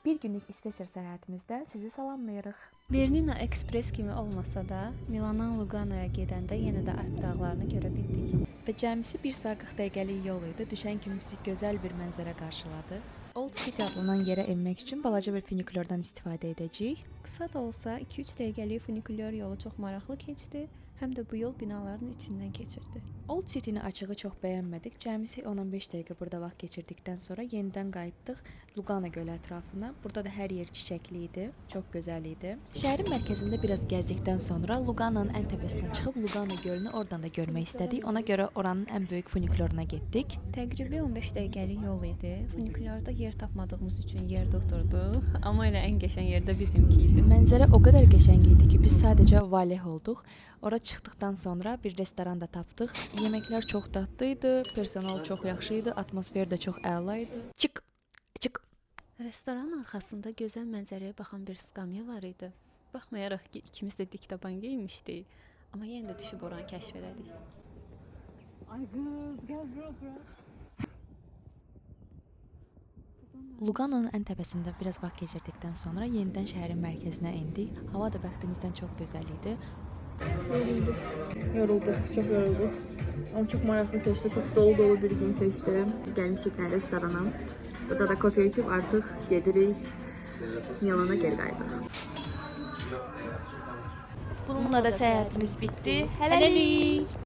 Bir günlük İsveçrə səyahətimizdən sizi salamlayırıq. Bernina Express kimi olmasa da, Milandan Luganoya gedəndə yenə də Alp dağlarını görə bildik. Və cəmisi 1 saat 40 dəqiqəlik yol idi. Düşən kimi bizi gözəl bir mənzərə qarşıladı. Old City adlanan yerə enmək üçün balaca bir funikulyordan istifadə edəcəyik. Qısa da olsa 2-3 dəqiqəlik funikulyor yolu çox maraqlı keçdi, həm də bu yol binaların içindən keçirdi. Old City-ni açığı çox bəyənmədik. Cəmisi 10-15 dəqiqə burada vaxt keçirdikdən sonra yenidən qayıtdıq Lugano gölü ətrafına. Burada da hər yer çiçəkli idi, çox gözəl idi. Şəhərin mərkəzində biraz gəzdikdən sonra Lugano'nun ən təpəsinə çıxıb Lugano gölünü oradan da görmək istədik. Ona görə oranın ən böyük funikulyoruna getdik. Təqribi 15 dəqiqəlik yol idi. Funikulyorda yer tapmadığımız üçün yerdə oturduq, amma elə ən qəşəng yer də bizimki idi. Mənzərə o qədər qəşəng idi ki, biz sadəcə valeh olduq. Ora çıxdıqdan sonra bir restoran da tapdıq. Yeməklər çox dadlı idi, personal çox yaxşı idi, atmosfer də çox əla idi. Çıx, çıx. Restoranın arxasında gözəl mənzərəyə baxan bir skamya var idi. Baxmayaraq ki, ikimiz də dik taban geyinmişdik, amma yenə də düşüb oranı kəşf elədik. Ay kız gel bura bura. Lugano'nun ən təpəsində biraz vaxt keçirdikdən sonra yenidən şəhərin mərkəzinə endik. Hava da bəxtimizdən çox gözəl idi. Yorulduk. Yorulduk, çok yorulduk. Ama çok maraqlı keçdi, çok dolu dolu bir gün keçdi. Gəlmişik nə restorana. Burada da kofe içip artıq gedirik. Milana geri qayıdırıq. Bununla da səyahətimiz bitdi. Hələlik.